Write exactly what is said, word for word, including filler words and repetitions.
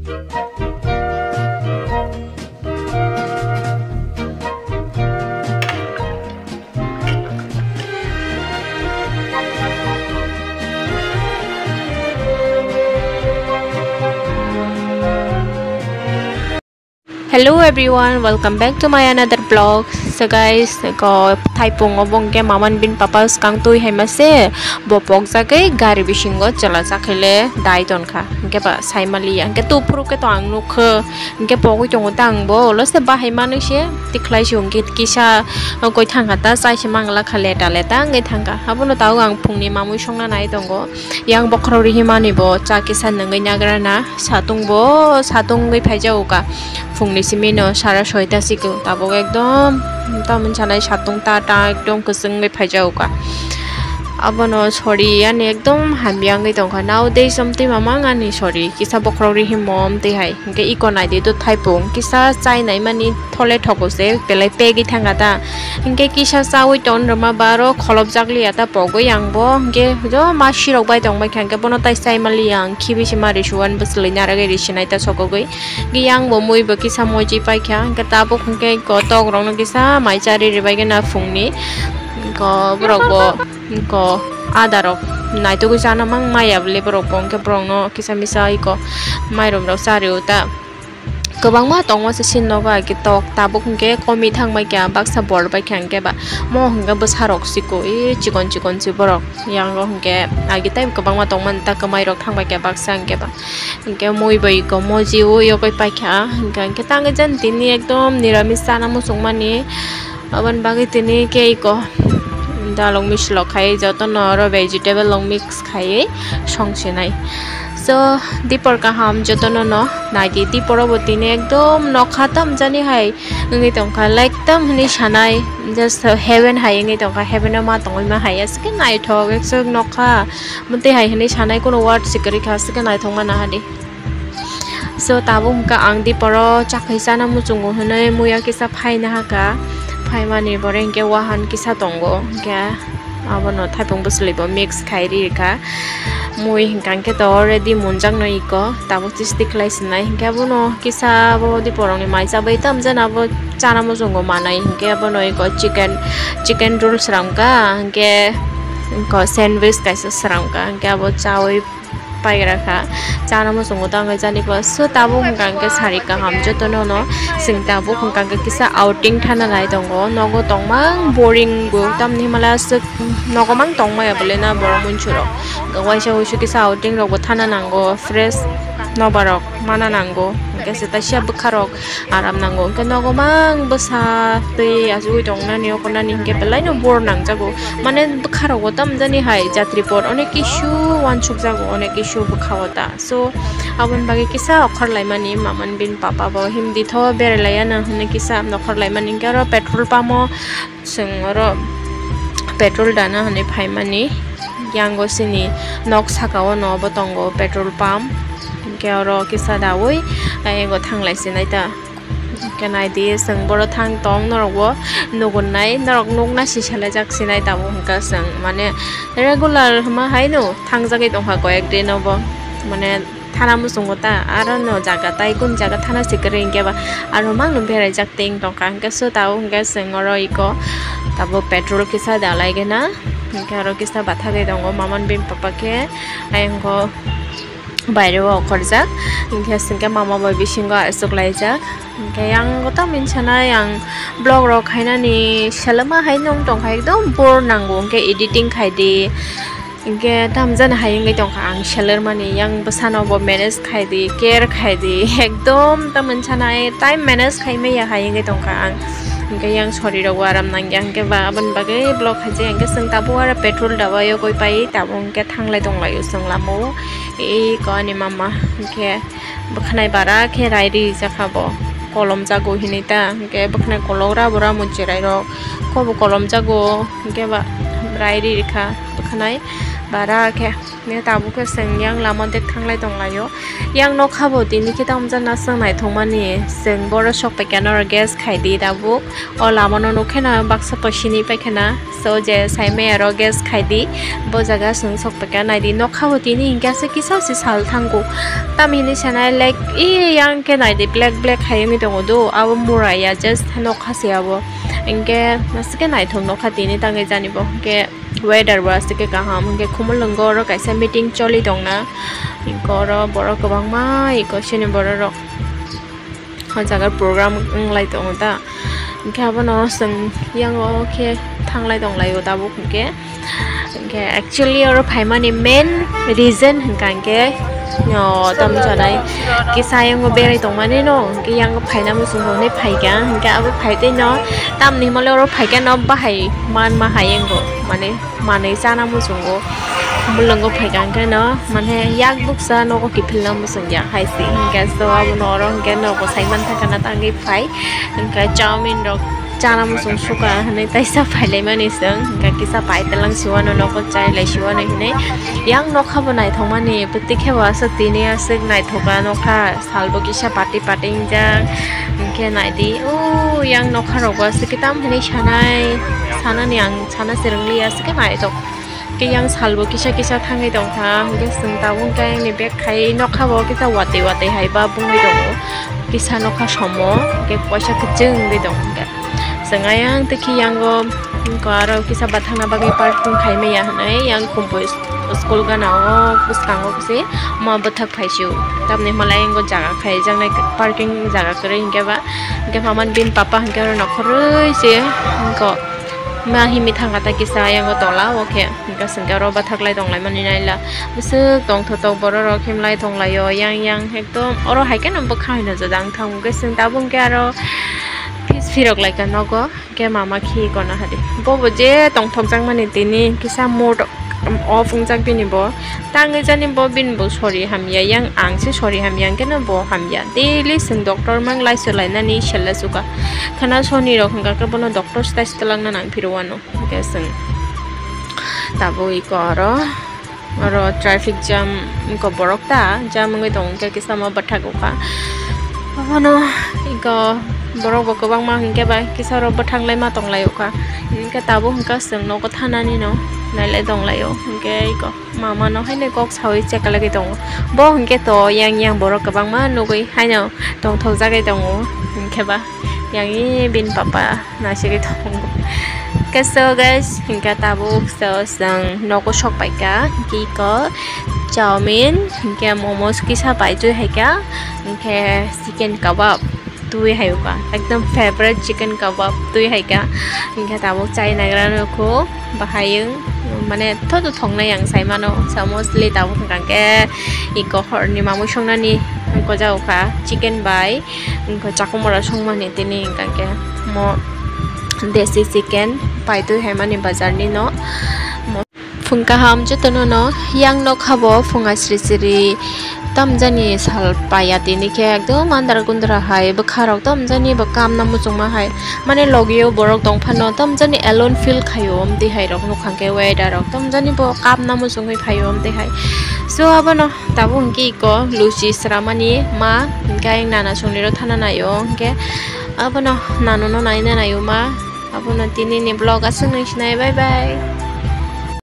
Hello everyone, welcome back to my another vlog. So guys, ko thaipung obo hwnkhe maman bini papa swkang twi hai mase bo pokjagwi gari bisingo chwla chakhile dai tonkha. Hwnkhe ba saimaliya hwnkhe tuphuru khe to ang nukha. Hwnkhe pogwi tongo ta ang bo ulo se bahai manwi se tikhlai se hwnkhe kisa koi thangkha ta chai se mangla kha leta leta wngwi thangkha. Abono tabuk ang phungni mamwi songna nai tongo. Yang bokhorok rihimani bo cha kisa nungwi nagrana satung bo satung wngwi phaijago ka. Phungni simi no sara soita sikung tabuk ekdom tamoni sanai satung ta ta ekdom kwchwng wngwi phaijago ka. Abono sori yani ekdom hamya wngwi tongkha. Nowadays somtwi mamang ani sori kisa bokhorok rihimo omtwi hai. Hwnkhe iko naidi do thaipung kisa chai naimani thole thogo se belai pegwi thangkha ta. Hwnkhe kisa chaui ton rwma ba aro kholopjak liya ta pogwi ang bo. Hwnkhe jo ma sirok bai tongbai kha hwnkhe bono tai chai maliya ang khibi se ma risuan bwswlwi narwgwi risinai ta sokogwi. Hwnkhe yang bo mui bo kisa moji paikha hwnkhe tabuk hwnkhe iko tok rokno kisa mai chari ribai gana phungni. Iko borok bo iko ada rok naitugwi chana mang maya bwle borok bo hwnkhe borokno kisa misa iko mairum rok chari o ta. Kwbangma tongma se sin nogo age tok tabuk hwnkhe komi thang bai kha baksa bor bai kha hwnkhe ba mo hwnkhe bwsa rok siko e chikon chikon se borok yango hwnkhe age tei kwbangma tongmani ta kwmai rok thang bai kha baksa hwnkhe ba hwnkhe mui bai ko moji o yogwi pai kha hwnkhe hwnkhe tangwi jan tini ekdom niramis chana muchung mani. Aboni bagwi tini khe iko dalong mix lok khai jotono oro vegetable lok mix khaiwi song sinai. So dipor kaham jotono no naidi diporo bo tini ekdom nokha tamjani hai wngwi tongkha like tam hinwi sanai just heaven hai wngwi tongkha heaven o ma tongwi ma hai aswk khe naithok ekso nokha mwtwi hai hinwi sanai kunu word se kwrwi kha aswk khe naithok ma nahadi. So tabuk hwnkha ang diporo chakhwi chana muchungo hwnwi muya kisa phaina hakha phaimani bore hwnkhe wahan kisa tongo hwnkhe abono thaipung bwswlwi bo mix khai ri rikha mui hwnkha hwnkhe to already munjakno iko tabuk chisti khlai sinai hwnkhe abono kisa abo diporokni mai chabai tamjani abo chana muchungo manai hwnkhe abono iko chicken chicken roll sramkha hwnkhe iko sandwich kaisa sramkha hwnkhe abo chaui paigra kha chana muchungo tangwi jani kha so tabuk hwnkha hwnkhe sari kaham jotono no chwng tabuk hwnkha hwnkhe kisa outing thana nai tongo nogo tongmang boring bo tamni himala aswk nogo mang tongmaya bole na borok munchurok waisa wuisu kisa outing rok bo thana nango fresh nobarok mana nango hwnkhe se taisa bwkharok aram nango hwnkhe nogo mang bwsa twi achugwi tongnani okornani hwnkhe belaino bor nangjago mane bwkharogo tamjani hai jatri por onek kisu wansukjago onek kisu bwkhao ta so aboni bagwi kisa okhorlaimani maman bini papa bo himdi tho berailaiyana hwnwi kisa nokhorlaimani hwnkhe oro petrol pump o chwng oro petrol dana hwnwi phaimani yango chini nok saka o no obo tongo petrol pump hwnkhe oro kisa daui ayego thanglai sinai ta. Hwnkhe naidi chwng boro thang tong norokbo nugunai norok nukna si salaijak sinai tabuk hwnkha chwng mane regular hwnma haino thangjagwi tongkha koyek din obo mane thana muchungo ta aro no jaga tai kunu jaga thana se kwrwi hwnkhe ba aro mangno beraijak tei wng tongkha hwnkhe so tabuk hwnkhe chwng oro iko tabuk petrol kisa dalai gana hwnkhe aro kisa bathagwi tongo maman bini papa khe ayang kho. Baireo okhorjak hwnkhe chwngkhe mama bai bisingo achuklaijak hwnkhe yang goto minsanai ang vlog rok khainani selema hai nung tongkha ekdom bor nango hwnkhe editing khaidi hwnkhe tamjani hai wngwi tongkha ang seler mani yang bwsano bo manage khaidi care khaidi ekdom tamoni sanai time manage khaimaya hai wngwi tongkha ang hwnkhe yang sori rogo aram nangya hwnkhe ba aboni bagwi vlog khaijak hwnkhe chwng tabuk aro petrol dabai o goi pai tabuk hwnkhe thanglai tonglaio chwng lamao. Eko ani mama hwnkhe bwkhanai bara khe rai rijak kha bo kolom jago hinwi ta hwnkhe bwkhanai kolok rabo ramo cherai rok kobo kolom jago hwnkhe ba rai ri rikha bwkhanai Bara khe, ne tabuk khe chwng yang lama dek thanglai tonglaio. Yang nokha bo tini khe tamjana chwng naithokmani, chwng boro sok paikha norok guess khaidi tabuk. O lama no nukhe na baksa to sini paikha na. So je saimaya rok guess khaidi, bo jaga chwng sok paikha naidi. Nokha bo tini hinkhe aswk kisa se sal thango. Tamhini sanai like, ee, yang khe naidi black black hai wngwi tongo do. Abo mura ya, just nokha se abo. Hinkhe aswk khe naithok nokha tini tangwi jani bo. Hinkhe weather bo aswk khe kaham, hinkhe Khumulwngo oro kaisa meeting choli tongna, hinkhe oro borok kwbangma eko chini borok rok o jaga program wnglai tongo ta, hinkhe abono chwng yango khe thanglai tonglaio tabuk hinkhe, hinkhe actually oro phaimani main reason hinkha hinkhe, o, tamo sanai kisa yango berai tongmani no, hinkhe yango phaina muchung rok hinwi phaikha, hinkhe abo phai tei no tamni himale oro phaikha no bahai manma hai yango, mane manwi chana muchungo, Khumulwngo phaikha hinkhe no mane yak buksa nogo kiphilna muchungya hai se, hinkhe so abono oro hinkhe nogo saiman thangkha na tangwi phai, hinkhe chowmin rok chana muchung sukha hinwi taisa phailaimani chwng, hinkhe kisa pai tlang siwano nogo chailai siwano hinwi. Yang nokha bo naithokmani, bwtwi khe bo aswk tini aswk naithoka nokha, salbo kisa pati pati wngjak, hinkhe naidi, o yang nokha rokbo aswk khe tam hinwi sanai, sanani ang sana se rwngli aswk khe naithok. Khe yang salbo kisa kisa thangwi tongkha, hinkhe chwng tabuk khe ayangni bag khai nokha bo kisa watwi watwi hai ba bungwi tongo, kisa nokha somo, hinkhe kaisa kwchwng wngwi tongo hinkhe. Chwng ayang tei khe yango, wngkha aro kisa bathakna bagwi parking khai maya hinwi yang Khumpui school gana o bwskango se ma bwthak phaisio. Tamni hwnba yango jaga khaijaknai parking jaga kwrwi hinkhe ba, hinkhe mama ni bini papa hinkhe oro nokhorwi se wngkha ma himwi thangkha ta kisa yango tola o khe. Hinkhe chwng khe oro bathak lai tong laimani naila. Bwswk tongthotok borok rok himlai tong laio yang yang ekdom oro hai kheno bwkha hino jodang thang hwnkhe chwng tabuk khe aro phis phirok lai kha nogo. Hinkhe mama khi kono hadi. Bobo je tongthok jakmani tini kisa mood off wngjak bini bo. Tangwi jani bo bini bo sori hamya yang ang se sori hamya hinkhe no bo hamya. Daily chwng doctor mang lai se lainani sella suka. Khana soni rok hwnkha khe bono doctor stai se twlangna nang phiro wano. Hinkhe chwng tabuk iko oro, oro traffic jam wngkha borok ta, jam wngwi tongo hinkhe kisa ma bwthak ukha. Abono iko borok bo kwbangma hinkhe ba kisa oro bwthak lai ma tong lai ukha. Hinkhe tabuk hinkhe chwng nogo thanani no nai lai tong laio. Hinkhe iko mama no haino kok saui chekalagwi tongo. Bo hinkhe to yang yang borok kwbangma nugwi haino tongthok jagwi tongo. Hinkhe ba yang i bini papa. Naisingwi tongo. Khe so guys, hinkhe tabuk so chwng nogo sok paikha, hinkhe iko chowmin, hinkhe momos kisa paitwi haikha, hinkhe chicken kabab twi haikha, ekdom favorite chicken kabab twi haikha, hinkhe tabuk chai nagra nukho, bahai wng, mane thoto thoknai ang saimano, so mostly tabuk hinkhe iko horni mamwi songnani goja ukha chicken bai. Wngkha chakwmara songmani tini hwnkha khe mo desi chicken paitwi haimani bazar ni no. Phung kaham jotono no yang nokha bo phunga sri sri tamjani sal paiya tini khe ekdom andra gundra hai bwkha rok tamjani bo kamna muchungma hai mane logio borok tongphano tamjani alone feel khaio amtwi hai rok nukha khe weather rok tamjani bo kapna muchungwi phaio amtwi hai so abono. Tabuk hwnkhe iko luchi sramani ma, hwnkhe ayang nana songriro thana naio, hwnkhe abono nanono naina naio ma, abono tinini vlog aswk nung sinai, bye bye.